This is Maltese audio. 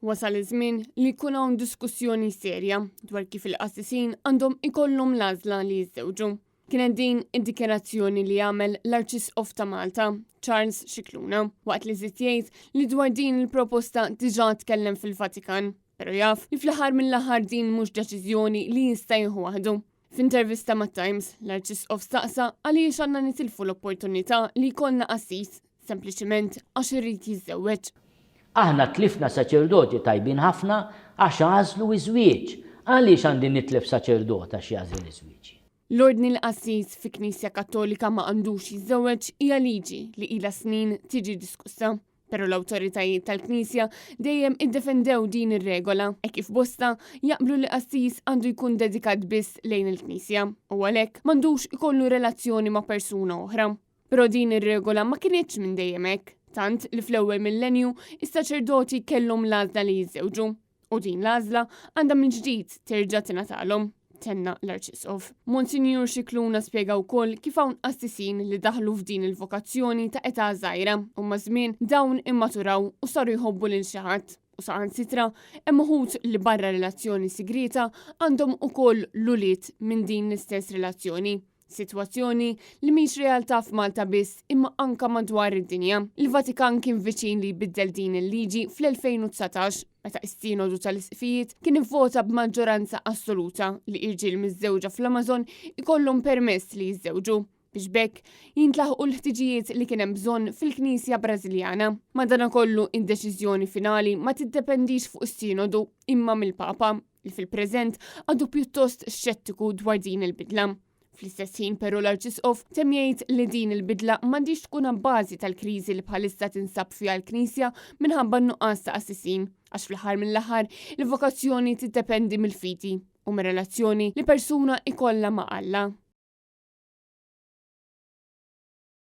Wasal iż-żmien li jkun hawn diskussjoni serja dwar kif il-qassisin għandhom ikollhom l-għażla li jiżżewġu. Kienet din id-dikjarazzjoni li għamel l-Arċisqof ta' Malta, Charles Scicluna, waqt li żied jgħid li dwar din il-proposta diġà tkellem fil-Vatikan, pero jaf li fl-aħħar mill-aħħar din mhux deċiżjoni li jista' jieħu waħdu. F'intervista mat-Times, l-Arċisqof staqsa għaliex għandna nitilfu l-opportunità li jkollna qassis, sempliċiment għax irid jiżżewweġ. Aħna tlifna saċerdoti tajbin ħafna għax għażlu ż-żwieġ. Għaliex għandi nitlef saċerdot għax jagħżel iż-żwieġ? L-ordni li qassis fi Knisja Kattolika ma għandux jiżżewweġ hija liġi li ilha snin tiġi diskussa. Però l-awtoritajiet tal-Knisja dejjem iddefendew din ir-regola, hekk kif bosta jaqblu li qassis għandu jkun dedikat biss lejn il-Knisja u għalhekk m'għandux ikollu relazzjoni ma' persuna oħra. Però din ir-regola ma kinitx minn dejjem hekk, tant li fl-ewwel millenju is-saċerdoti kellhom l-għażla li jiżżewġu. U din l-għażla għandha mill-ġdid terġa' tingħatalhom, tenna l-Arċisqof. Monsinjur Scicluna spjega wkoll kif hawn qassisin li daħlu f'din il-vokazzjoni ta' età żgħira u maż-żmien dawn immaturaw u saru jħobbu lil xi ħadd u saħansitra hemm uħud li barra relazzjoni sigrieta għandhom ukoll l-ulied minn din l-istess relazzjoni. Sitwazzjoni li mhix realtà f'Malta biss imma anka madwar id-dinja. Il-Vatikan kien viċin li jbiddel din il-liġi fl-2019 meta is-Sinodu tal-Isqfijiet kien ivvota b'maġġoranza assoluta li irġiel miżżewġa fl-Amazon ikollhom permess li jiżżewġu biex b'hekk jintlaħqu l-ħtiġijiet li kien hemm bżonn fil-Knisja Brażiljana. Madanakollu id-deċiżjoni finali ma tiddependix fuq is-Sinodu imma mill-Papa li fil-preżent għadu pjuttost xettiku dwar din il-bidla. Fl-istess ħin però l-Arċisqof temm jgħid li din il-bidla m'għandhiex tkun abbażi tal-kriżi li bħalissa tinsab fiha l-Knisja minħabba n-nuqqas ta' qassisin, għax fl-aħħar mill-aħħar il-vokazzjoni tiddependi mill-fidi u mir-relazzjoni li persuna ikollha ma' Alla.